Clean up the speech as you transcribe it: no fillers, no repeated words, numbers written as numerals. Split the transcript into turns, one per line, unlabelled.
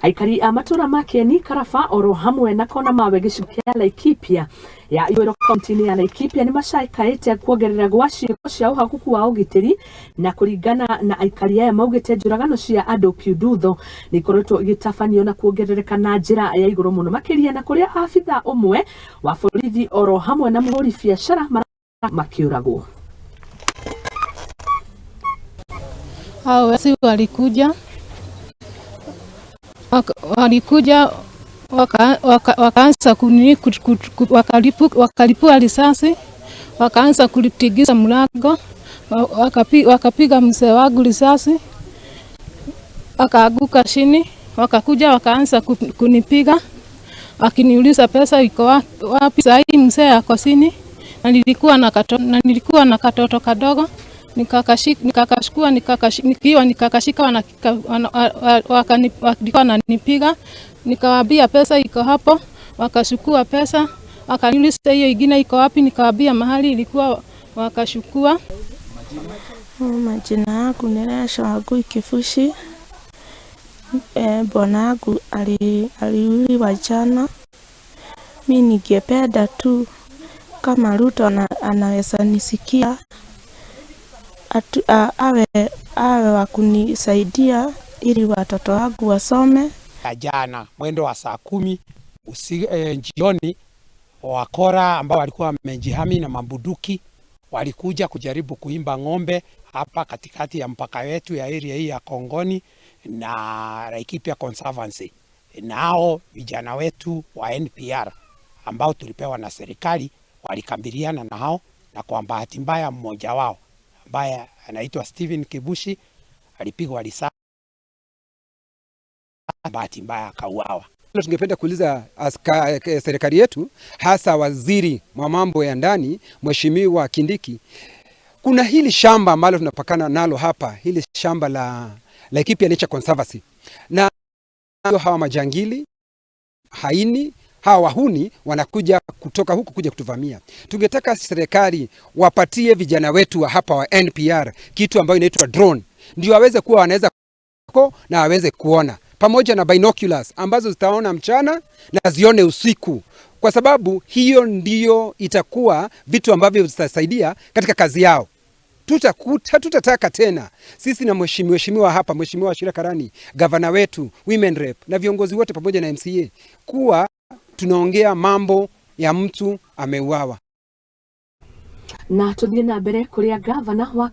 Aikari a matura ma Kieni, Karaba oro hamwe na Kona Mawe gĩcigo kĩa Laikipia ya ithũĩro kaunti-inĩ ya Laikipia nĩ macakaĩte kuongerera gwa ciĩko cia ũhakuku wa ũgitĩri. Na kũringana na aikari aya, maugĩte njũragano cia andũ kiundutho nĩ ikoretwo igĩtabanio na kuongerereka na njĩra ya igũrũ mũno, makĩria na kũrĩa abitha ũmwe wa borithi oro hamwe na mũhũri biacara makĩũragwo.
Hao wezi walikuja wakaanza kunini, wakalipua risasi, wakaanza kulitigisa mlango, wakapiga mzee wangu risasi, akaanguka chini. Wakakuja wakaanza kunipiga wakiniuliza pesa iko wapi. Saa hii mzee ako chini, na nilikuwa na katoto kadogo, nikakashukua, nikiwa nikakashika, walikuwa wananipiga. Nikawaambia pesa iko hapo, wakachukua pesa, wakaniuliza hiyo ingine iko wapi, nikawaambia mahali ilikuwa, wakachukua.
Majina yangu ni Resha Wangui Kibuci. Bwana yangu aliuliwa jana. Mi ningependa tu kama Ruto anaweza nisikia awe wa kunisaidia ili watoto wangu wasome.
Jana mwendo wa saa 10 jioni, wakora ambao walikuwa wamejihami na mabunduki walikuja kujaribu kuiba ng'ombe hapa katikati ya mpaka wetu ya area hii ya Kongoni na Laikipia Conservancy. Nao vijana wetu wa NPR ambao tulipewa na serikali walikabiliana na hao, na kwa bahati mbaya mmoja wao ambaye anaitwa Steven Kibushi alipigwa risasi, bahati mbaya akauawa.
Tungependa kuuliza serikali yetu, hasa waziri wa mambo ya ndani Mheshimiwa Kindiki, kuna hili shamba ambalo tunapakana nalo hapa, hili shamba la Laikipia Nature Conservancy, na hawa majangili haini hawa wahuni wanakuja kutoka huku kuja kutuvamia. Tungetaka serikali wapatie vijana wetu wa hapa wa NPR kitu ambayo inaitwa drone, ndio waweze kuwa wanaweza na waweze kuona, pamoja na binoculars ambazo zitaona mchana na zione usiku, kwa sababu hiyo ndiyo itakuwa vitu ambavyo vitasaidia katika kazi yao. Tutataka tena sisi na mheshimiwa hapa, Mheshimiwa Wachira Karani, gavana wetu, women rep na viongozi wote pamoja na MCA kuwa tunaongea mambo ya mtu ameuawa.
Na tuthiĩ na mbere kũrĩa gavana wa